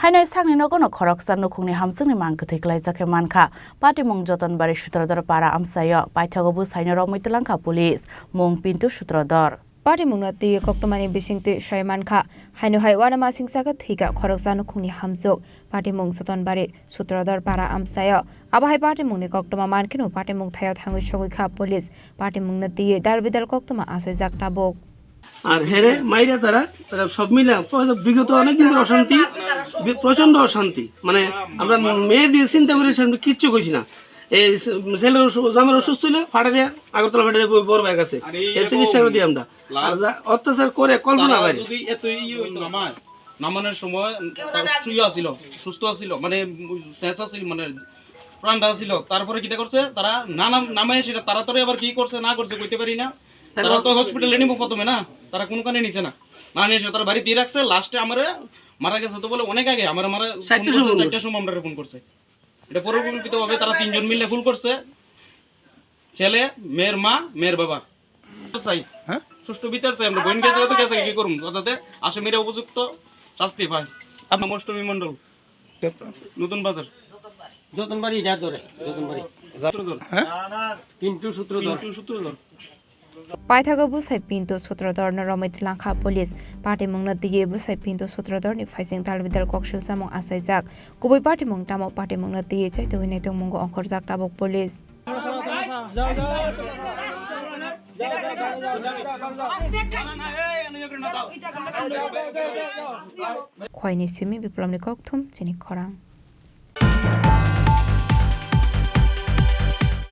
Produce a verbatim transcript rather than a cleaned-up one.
Haino sakni nogono khoroksa nukhungni hamswkni mang kwthwi kwlaijak khe mankha. Patimung Jotonbari Sutradhar para amchaio paithago bwsaino romwi twlangkha police, mung Pintu Sutradhar. Patimungno twiwi koktwmani bisingtwi sai mankha. Haino hai uanamasingcha khe thwikha khoroksa nukhungni hamswk. Patimung Jotonbari Sutradhar para amchaio. Abo hai patimungni koktwma mankheno patimung thaio thangwi sogwi kha police. Patimungno twiwi dal bidal koktwma achaijak tabuk. আর হেরে মাইরা তারা, তারা সব মিলে প-, বিগত অনেক দিন ধরে অশান্তি, বি-, প্রচণ্ড অশান্তি। মানে, আমরা মেয়ে দিয়ে চিন্তা করে সামনে কিচ্ছু কইছি না। এই স-, ছেলের অসু-, জামাইর অসুস্থ হইলে ফাটা দিয়ে আগরতলা ফাটা দিয়ে ব-, বড় ভাইয়ের কাছে। এই চিকিৎসা করে দিই আমরা। আর যা অত্যাচার করে কল্পনা তারা বাইরে। যদি এত ইয়ে হইতো, নামায়, নামানোর সময় তার সুস্থ আছিল, সুস্থ আছিল, মানে, উম, চেঁচা আছিল, মানে, প্রাণটা আছিল। তারপরে কিতা করছে? তারা না নাম-, নামায় সেটা তাড়াতাড়ি আবার কি করছে না করছে কইতে পারি না। তারা তো হসপিটালে নিব প্রথমে না, তারা কোনো কানে নিছে না। না নিয়ে এসে তারা বাড়ি দিয়ে রাখছে। লাস্টে আমারে মারা গেছে তো বলে অনেক আগে, আমারে মারা চারটার সময় ফোন করছে। চারটার সময় আমরা ফোন করছে। এটা পরিকল্পিতভাবে তারা তিনজন মিলে খুন করছে, ছেলে, মেয়ের মা, মেয়ের বাবা। চাই, হ্যাঁ? সুষ্ঠু বিচার চাই আমরা। বোন গেছে তো গেছে, কি করুম? যাতে আসামিরা উপযুক্ত শাস্তি পায়। আপনার অষ্টমী মণ্ডল, নতুন বাজার। যতনবাড়ি, এটা ধরে, যতনবাড়ি। সূত্রধর। হ্যাঁ? পিন্টু সূত্রধর। পিন্টু সূত্রধর। Paithago bwsai Pintu Sutradharno romwi twlangkha police. Patimungno twiwi bwsai Pintu Sutradharni phaising dalbidal koksil chamung achaijak. Kubui patimung tamo, patimungno twiwi chaitugwi naitugmungo ongkhorjak tabuk police. Khwaini simi Biplobni kokthum chini khorang.